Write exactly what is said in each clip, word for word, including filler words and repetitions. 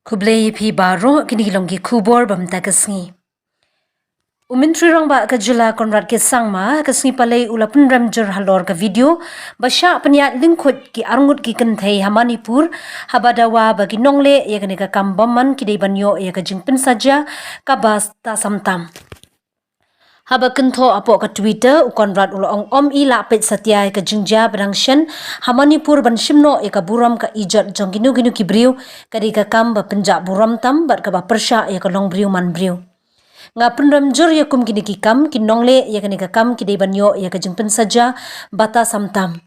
Khublei phi baroh, kine ki long ki khubor ba mynta ka sngi. U Myntri Rangbah ka jylla Conrad K Sangma ka sngi Palei u la pynrem jur halor ka video ba shah pynïaid lyngkhuid ki arngut ki kynthei ha Manipur, haba dawa ba ki nongleh ïa kane ka kam bymman ki dei ban ïoh ïa ka jingpynsaja kaba ta samtam. Haba kynthoh hapoh ka Twitter, u Conrad u la ong, ym i lah peit satia ïa ka jingjia ba dang shen ha Manipur ban shim noh ïa ka burom ka ijot jong kino kino ki briew, ka dei ka kam ba pynjah burom tam bad kaba pyrshah ïa ka longbriew manbriew. Nga pynrem jur ïa kum kine ki kam, ki nongleh ïa kane ka kam ki dei ban ïoh ïa ka jingpynsaja ba ta samtam.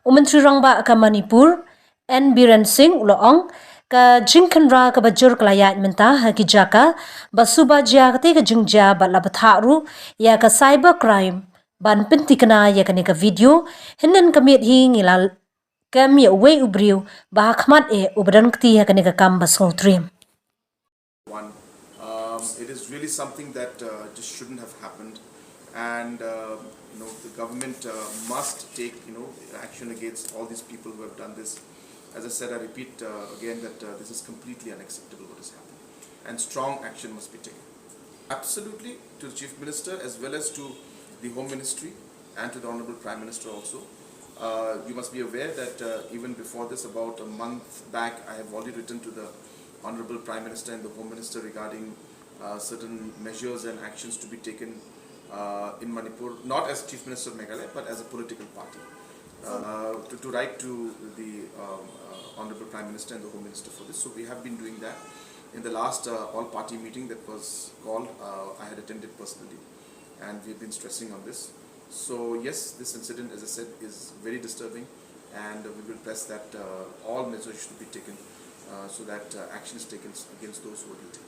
U Myntri Rangbah ka Manipur, N Biren Singh u la ong, ka jingkhynra kaba jur ka la ïaid mynta ha ki jaka ba suba jia katei ka jingjia bad la bthah ruh ïa ka cyber crime ban pynthikna ïa kane ka video. Hynnin ka miet hi ngi la kem ïa uwei u briew ba ha khmat eh uba don kti ha kane ka kam ba sngewtriem. One. Um, it is really something that uh, just shouldn't have happened, and uh, you know the government uh, must take you know action against all these people who have done this. As I said, I repeat uh, again that uh, this is completely unacceptable what has happened, and strong action must be taken. Absolutely, to the Chief Minister as well as to the Home Ministry and to the Honorable Prime Minister also. Uh, you must be aware that uh, even before this, about a month back, I have already written to the Honorable Prime Minister and the Home Minister regarding uh, certain measures and actions to be taken uh, in Manipur, not as Chief Minister of Meghalaya, but as a political party. Uh, to, to write to the um, uh, Honorable Prime Minister and the Home Minister for this. So we have been doing that. In the last uh, all-party meeting that was called, uh, I had attended personally, and we've been stressing on this. So yes, this incident, as I said, is very disturbing, and we will press that uh, all measures should be taken uh, so that uh, action is taken against those who are guilty.